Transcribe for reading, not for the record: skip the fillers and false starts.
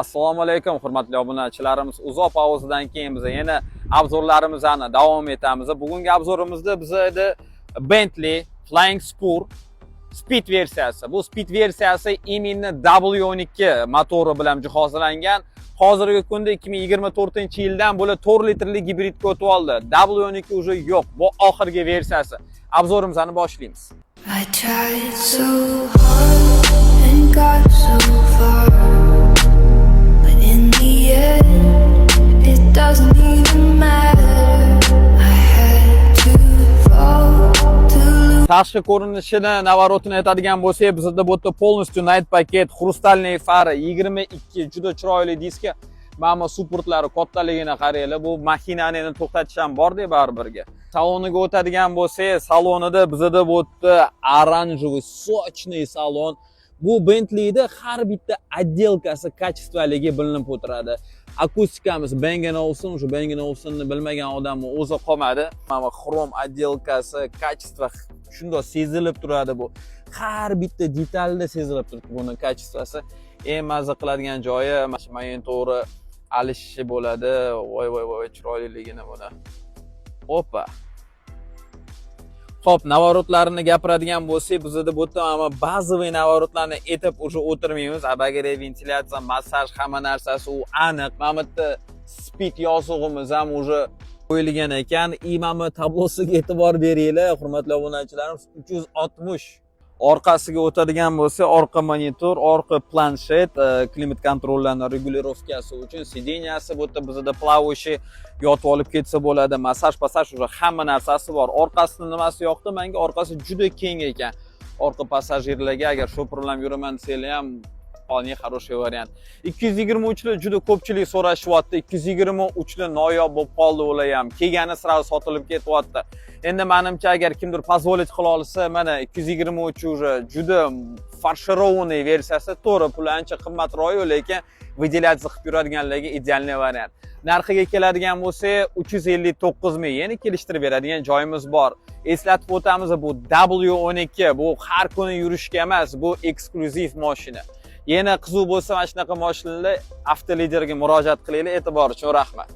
Assalomu alaykum, hurmatli obunachilarimiz. Uzoq pauzadan keyin biz yana обзор larimizni davom etamiz. Bugungi обзор imizda bizda Bentley Flying Spur Speed versiyasi. Bu Speed versiyasi именно W12 motori bilan jihozlangan. Hozirgi kunda 2024-yildan bular 4 litrli gibridga o'tib oldi. W12 уже yo'q. Bu oxirgi versiyasi. Обзор imizni boshlaymiz. I tried so hard and got so far, but in the end, it doesn't even matter. I had to fall to lose. Tashqi ko'rinishini, наворот ini aytadigan bo'lsak, bizda bu yerda полностью night paket, хрустальный fara, 22 juda chiroyli diska. Mana bu suportlari kattaligini qaranglar. Bu mashinani endi to'xtatish ham bor-da baribirga. Saloniga o'tadigan bo'lsak, salonida bizda bu yerda оранжевый, сочный salon. Bu Bentleyda har bitta отделка si качество ligi bilinib o'tiradi. Akustikamiz Bang Olufsen, o'sha Bang Olufsenni bilmagan odamni o'zi qolmadi. Mana bu xrom отделка si, качество shundoq sezilib turadi bu. Har bitta detalda sezilib turibdi buni качество si. Eng mazza qiladigan joyi mana shu monitori alishishi bo'ladi. Voy voy voy, chiroyliligini buni. Opa. Xo'p, наворот larini gapiradigan bo'lsak, bizda bu yerda mana bazaviy наворот larni aytib уже o'tirmaymiz. Обогрев, ventilyatsiya, massaj, hamma narsasi u aniq. Mana bu yerda Speed yozug'imiz ham уже qo'yilgan ekan. И mana bu tablosiga e'tibor beringlar, hurmatli obunachilarimiz, 360. Orqasiga o'tadigan bo'lsa, orqa monitor, orqa planshet, климат-контроль larni регулировка si uchun сиденья si bu yerda bizda плавающий, yotib olib ketsa bo'ladi. Massaj, passaj, уже hamma narsasi bor. Orqasini nimasi yoqdi menga? Orqasi juda keng ekan. Orqa passajirlarga, agar shopir bilan yuraman desanglar ham, вполне хороший вариант. 223lar juda ko'pchilik so'rashyapti. 223lar noyob bo'lib qoldi ular ham. Kelgani сразу sotilib ketyapti. Endi menimcha, agar kimdir позволить qila olsa, mana 223 уже juda фаршированный versiyasi, to'g'ri, puli ancha qimmatroq, lekin выделяться qilib yuradiganlarga идеальный вариант. Narxiga keladigan bo'lsak, 359 ming, yana kelishtirib beradigan joyimiz bor. Eslatib o'tamiz, bu W12, bu har kuni yurishga emas, bu eksklyuziv mashina. Yana qiziq bo'lsa, mana shunaqa mashinalar Avtoliderga murojaat qilinglar. E'tibor uchun rahmat.